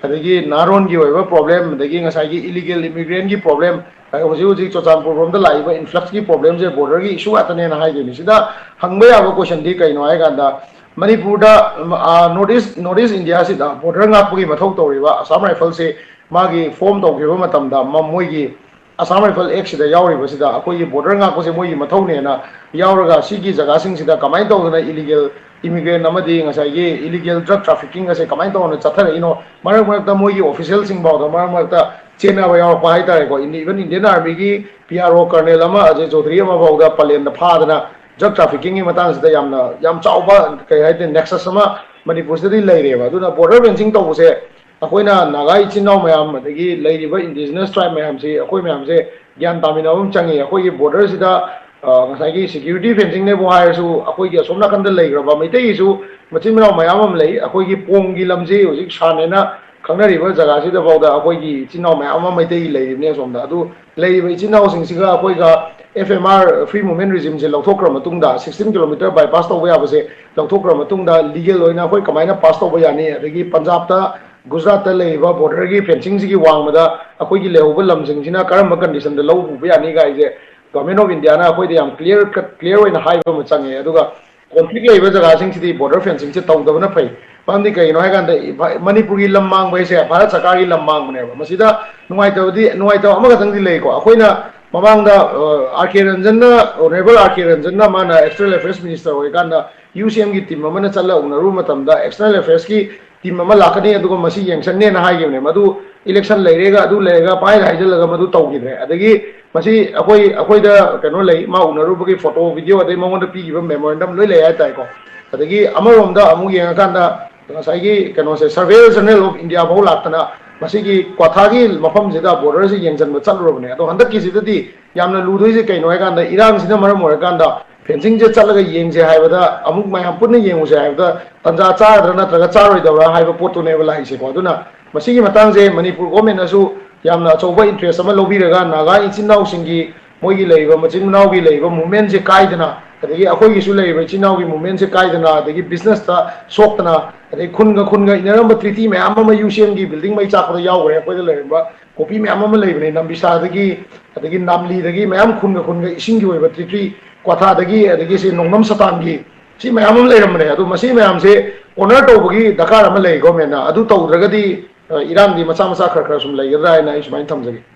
ꯑꯗꯒꯤ ꯅꯥꯔꯣꯟꯒꯤ ꯑꯣꯏꯕ problem, ꯑꯗꯒꯤ ꯉꯁꯥꯏꯒꯤ illegal immigrantꯀꯤ problem, ꯍꯧꯖꯤꯛ ꯍꯧꯖꯤꯛ ꯆꯨꯔꯆꯥꯟꯄꯨꯔ ꯔꯣꯝꯗ ꯂꯥꯛꯏꯕ influxꯀꯤ problemꯁꯦ borderꯒꯤ issue ꯉꯥꯛꯇꯅꯦꯅ ꯍꯥꯏꯗꯣꯏꯅꯤ꯫ ꯁꯤꯗ ꯍꯪꯕ ꯌꯥꯕ questionꯗꯤ ꯀꯩꯅꯣ ꯍꯥꯏ ꯀꯥꯟꯗ, ꯃꯅꯤꯄꯨꯔꯗ, ꯑ, North East, North East Indiaꯁꯤꯗ border ꯉꯥꯛꯄꯒꯤ ꯃꯊꯧ ꯇꯧꯔꯤꯕ Assam Riflesꯁꯦ ꯃꯥꯒꯤ form ꯇꯧꯈꯤꯕ ꯃꯇꯝꯗ ꯃ-, ꯃꯣꯏꯒꯤ Assam Rifle Actꯁꯤꯗ ꯌꯥꯎꯔꯤꯕꯁꯤꯗ ꯑꯩꯈꯣꯏꯒꯤ border ꯉꯥꯛꯄꯁꯦ ꯃꯣꯏꯒꯤ ꯃꯊꯧꯅꯦꯅ ꯌꯥꯎꯔꯒ, ꯁꯤꯒꯤ ꯖꯒꯥꯁꯤꯡꯁꯤꯗ ꯀꯃꯥꯏꯅ ꯇꯧꯗꯅ illegal immigrant ꯑꯃꯗꯤ ꯉꯁꯥꯏꯒꯤ illegal drug trafficking ꯑꯁꯦ ꯀꯃꯥꯏꯅ ꯇꯧꯗꯅ ꯆꯠꯊꯔꯛꯏꯅꯣ, ꯃꯔꯛ ꯃꯔꯛꯇ ꯃꯣꯏꯒꯤ officialꯁꯤꯡ ꯐꯥꯎꯗ ꯃꯔꯛ ꯃꯔꯛꯇ ꯆꯦꯟꯅꯕ ꯌꯥꯎꯔꯛꯄ ꯍꯥꯏꯇꯥꯔꯦꯀꯣ꯫ Even Indian Armyꯒꯤ P R O colonel ꯑꯃ, ꯑꯖꯦ ꯆꯧꯙꯨꯔꯤ ꯑꯃ ꯐꯥꯎꯗ ꯄꯂꯦꯟꯗ ꯐꯥꯗꯅ drug traffickingꯒꯤ ꯃꯇꯥꯡꯁꯤꯗ ꯌꯥꯝꯅ, ꯌꯥꯝ ꯆꯥꯎꯕ, ꯀꯩ ꯍꯥꯏꯇꯥꯔꯦ, nexus ꯑꯃ ꯃꯅꯤꯄꯨꯔꯁꯤꯗꯗꯤ ꯂꯩꯔꯦꯕ꯫ ꯑꯗꯨꯅ border fencing ꯇꯧꯕꯁꯦ ꯑꯩꯈꯣꯏꯅ ꯅꯥꯒꯥ ꯏꯆꯤꯟ ꯏꯅꯥꯎ ꯃꯌꯥꯝ, ꯑꯗꯒꯤ ꯂꯩꯔꯤꯕ indigenous tribe ꯃꯌꯥꯝꯁꯤ, ꯑꯩꯈꯣꯏ ꯃꯌꯥꯝꯁꯦ ꯒ꯭ꯌꯥꯟ ꯇꯥꯃꯤꯟꯅꯕ ꯑꯃ ꯆꯪꯉꯤ꯫ ꯑꯩꯈꯣꯏꯒꯤ borderꯁꯤꯗ, ꯑ, ꯉꯁꯥꯏꯒꯤ security fencingꯅꯦꯕꯨ ꯍꯥꯏꯔꯁꯨ, ꯑꯩꯈꯣꯏꯒꯤ ꯑꯁꯣꯝ ꯅꯥꯀꯟꯗ ꯂꯩꯈ꯭ꯔꯕ ꯃꯩꯇꯩꯒꯤꯁꯨ ꯃꯆꯤꯟ ꯃꯅꯥꯎ ꯃꯌꯥꯝ ꯑꯃ ꯂꯩ꯫ ꯑꯩꯈꯣꯏꯒꯤ ꯄꯣꯡꯒꯤ ꯂꯝꯁꯤ ꯍꯧꯖꯤꯛ ꯁꯥꯟꯅꯦꯅ ꯈꯪꯅꯔꯤꯕ ꯖꯒꯥꯁꯤꯗ ꯐꯥꯎꯗ ꯑꯩꯈꯣꯏꯒꯤ ꯏꯆꯤꯟ ꯏꯅꯥꯎ ꯃꯌꯥꯝ ꯑꯃ ꯃꯩꯇꯩꯒꯤ ꯂꯩꯔꯤꯕꯅꯤ ꯑꯁꯣꯝꯗ꯫ ꯑꯗꯨ ꯂꯩꯔꯤꯕ ꯏꯆꯤꯟ ꯏꯅꯥꯎꯁꯤꯡꯁꯤꯒ ꯑꯩꯈꯣꯏꯒ F M R, free movement regimeꯁꯦ ꯂꯧꯊꯣꯛꯈ꯭ꯔ ꯃꯇꯨꯡꯗ, sixteen kilometre bypass ꯇꯧꯕ ꯌꯥꯕꯁꯦ ꯂꯧꯊꯣꯛꯈ꯭ꯔ ꯃꯇꯨꯡꯗ, legal ꯑꯣꯏꯅ ꯑꯩꯈꯣꯏ ꯀꯃꯥꯏꯅ pass ꯇꯧꯕ ꯌꯥꯅꯤ? ꯑꯗꯒꯤ ꯄꯟꯖꯥꯕꯇ, ꯒꯨꯖꯔꯥꯠꯇ ꯂꯩꯔꯤꯕ borderꯒꯤ fencingꯁꯤꯒꯤ ꯋꯥꯡꯃꯗ ꯑꯩꯈꯣꯏꯒꯤ ꯂꯩꯍꯧꯕ ꯂꯝꯁꯤꯡꯁꯤꯅ ꯀꯔꯝꯕ conditionꯗ ꯂꯧ ꯎꯕ ꯌꯥꯅꯤ ꯀꯥꯏꯁꯦ Government of Indiaꯅ ꯑꯩꯈꯣꯏꯗ ꯌꯥꯝ clear cut, clear ꯑꯣꯏꯅ ꯍꯥꯏꯕ ꯑꯃ ꯆꯪꯉꯦ꯫ ꯑꯗꯨꯒ conflict ꯂꯩꯕ ꯖꯒꯥꯁꯤꯡꯁꯤꯗꯤ border fencingꯁꯦ ꯇꯧꯗꯕꯅ ꯐꯩ꯫ ꯃꯔꯝꯗꯤ ꯀꯩꯒꯤꯅꯣ ꯍꯥꯏ ꯀꯥꯟꯗ, ꯏꯝꯐꯥ-, ꯃꯅꯤꯄꯨꯔꯒꯤ ꯂꯝ ꯃꯥꯡꯕ ꯍꯥꯏꯁꯦ ꯚꯥꯔꯠ ꯁꯔꯀꯥꯔꯒꯤ ꯂꯝ ꯃꯥꯡꯕꯅꯦꯕ꯫ ꯃꯁꯤꯗ ꯅꯨꯡꯉꯥꯏꯇꯕꯗꯤ, ꯅꯨꯡꯉꯥꯏꯇꯕ ꯑꯃꯈꯛꯇꯪꯗꯤ ꯂꯩꯀꯣ꯫ ꯑꯩꯈꯣꯏꯅ ꯃꯃꯥꯡꯗ, ꯑ, R K ꯔꯟꯖꯟꯅ, Honourable R K ꯔꯟꯖꯟꯅ ꯃꯥꯅ External Affairs Minister ꯑꯣꯏꯔꯤꯀꯥꯟꯗ U C Mꯒꯤ team ꯑꯃꯅ ꯆꯠꯂ ꯎꯅꯔꯨꯕ ꯃꯇꯝꯗ, External Affairsꯀꯤ team ꯑꯃ ꯂꯥꯛꯀꯅꯤ, ꯑꯗꯨꯒ ꯃꯁꯤ ꯌꯦꯡꯁꯟꯅꯦꯅ ꯍꯥꯏꯈꯤꯕꯅꯦ꯫ ꯃꯗꯨ election ꯂꯩꯔꯦꯒ ꯑꯗꯨ ꯂꯩꯔꯦꯒ ꯄꯥꯏꯗ ꯍꯥꯏꯖꯤꯜꯂꯒ ꯃꯗꯨ ꯇꯧꯈꯤꯗ꯭ꯔꯦ꯫ ꯑꯗꯒꯤ ꯃꯁꯤ ꯑꯩꯈꯣꯏ, ꯑꯩꯈꯣꯏꯗ ꯀꯩꯅꯣ ꯂꯩ, ꯃꯥ ꯎꯅꯔꯨꯕꯒꯤ photo, video, ꯑꯗꯩ ꯃꯉꯣꯟꯗ ꯄꯤꯈꯤꯕ memorandum ꯂꯣꯏ ꯂꯩ ꯍꯥꯏꯇꯥꯔꯦꯀꯣ꯫ ꯑꯗꯒꯤ ꯑꯃꯔꯣꯝꯗ ꯑꯃꯨꯛ ꯌꯦꯡꯉꯀꯥꯟꯗ, ꯉꯁꯥꯏꯒꯤ ꯀꯩꯅꯣꯁꯦ, Surveyor General of India ꯐꯥꯎ ꯂꯥꯛꯇꯅ ꯃꯁꯤꯒꯤ ꯀ꯭ꯋꯥꯊꯥꯒꯤ ꯃꯐꯝꯁꯤꯗ borderꯁꯤ ꯌꯦꯡꯁꯤꯟꯕ ꯆꯠꯂꯨꯔꯕꯅꯦ꯫ ꯑꯗꯣ ꯍꯟꯗꯛꯀꯤꯁꯤꯗꯗꯤ ꯌꯥꯝꯅ ꯂꯨꯗꯣꯏꯁꯦ ꯀꯩꯅꯣ ꯍꯥꯏ ꯀꯥꯟꯗ, ꯏꯔꯥꯡꯁꯤꯅ ꯃꯔꯝ ꯑꯣꯏꯔꯀꯥꯟꯗ fencingꯁꯦ ꯆꯠꯂꯒ ꯌꯦꯡꯁꯦ ꯍꯥꯏꯕꯗ, ꯑꯃꯨꯛ ꯃꯌꯥꯝ ꯄꯨꯟꯅ ꯌꯦꯡꯉꯨꯁꯦ ꯍꯥꯏꯕꯗ ꯇꯟꯖꯥ ꯆꯥꯒꯗ꯭ꯔꯥ ꯅꯠꯇ꯭ꯔꯒ ꯆꯥꯔꯣꯏꯗꯕ꯭ꯔꯥ ꯍꯥꯏꯕ ꯄꯣꯠꯇꯨꯅꯦꯕ ꯂꯥꯛꯏꯁꯦꯀꯣ꯫ ꯑꯗꯨꯅ ꯃꯁꯤꯒꯤ ꯃꯇꯥꯡꯁꯦ ꯃꯅꯤꯄꯨꯔ ꯒꯣꯔꯃꯦꯟꯅꯁꯨ ꯌꯥꯝꯅ ꯑꯆꯧꯕ ꯏꯟꯇꯔꯦꯁ ꯑꯃ ꯂꯧꯕꯤꯔꯒ ꯅꯥꯒꯥ ꯏꯆꯤꯟ ꯏꯅꯥꯎꯁꯤꯡꯒꯤ, ꯃꯣꯏꯒꯤ ꯂꯩꯔꯤꯕ ꯃꯆꯤꯟ ꯃꯅꯥꯎꯒꯤ ꯂꯩꯔꯤꯕ ꯃꯨꯞꯃꯦꯟꯁꯦ ꯀꯥꯏꯗꯅ, ꯑꯗꯒꯤ ꯑꯩꯈꯣꯏꯒꯤꯁꯨ ꯂꯩꯔꯤꯕ ꯏꯆꯤꯟ ꯏꯅꯥꯎꯒꯤ ꯃꯨꯞꯃꯦꯟꯁꯦ ꯀꯥꯏꯗꯅ, ꯑꯗꯒꯤ ꯕꯤꯖꯤꯅꯦꯁꯇ ꯁꯣꯛꯇꯅ, ꯑꯗꯩ ꯈꯨꯟꯒ ꯈꯨꯟꯒ ꯏꯟꯅꯔꯝꯕ ꯇ꯭ꯔꯤꯇꯤ ꯃꯌꯥꯝ ꯑꯃ ꯌꯨ ꯁꯤ ꯑꯦꯝꯒꯤ ꯕꯤꯜꯗꯤꯡ ꯃꯩ ꯆꯥꯛꯄꯗ ꯌꯥꯎꯈ꯭ꯔꯦ꯫ ꯑꯩꯈꯣꯏꯗ ꯂꯩꯔꯝꯕ ꯀꯣꯄꯤ ꯃꯌꯥꯝ ꯑꯃ ꯂꯩꯕꯅꯦ, ꯅꯝꯕꯤꯁꯥꯗꯒꯤ, ꯑꯗꯒꯤ ꯅꯥꯝꯂꯤꯗꯒꯤ ꯃꯌꯥꯝ ꯈꯨꯟꯒ ꯈꯨꯟꯒ ꯏꯁꯤꯡꯒꯤ ꯑꯣꯏꯕ ꯇ꯭ꯔꯤꯇꯤ, ꯀ꯭ꯋꯥꯊꯥꯗꯒꯤ, ꯑꯗꯒꯤ ꯁꯤ ꯅꯣꯡꯅꯝ ꯁꯇꯥꯟꯒꯤ, ꯁꯤ ꯃꯌꯥꯝ ꯑꯃ ꯂꯩꯔꯝꯕꯅꯦ꯫ ꯑꯗꯣ ꯃꯁꯤ ꯃꯌꯥꯝꯁꯦ ꯑꯣꯅꯔ ꯇꯧꯕꯒꯤ ꯗꯔꯀꯥꯔ ꯑꯃ ꯂꯩ ꯒꯣꯔꯃꯦꯟꯅ꯫ ꯑꯗꯨ ꯇꯧꯗ꯭ꯔꯒꯗꯤ, ꯑ, ꯏꯔꯥꯡꯗꯤ ꯃꯆꯥ ꯃꯆꯥ ꯈꯔ ꯈꯔ ꯁꯨꯝ ꯂꯩꯒꯗ꯭ꯔꯥ ꯍꯥꯏꯅ ꯑꯩ ꯁꯨꯃꯥꯏꯅ ꯊꯝꯖꯒꯦ꯫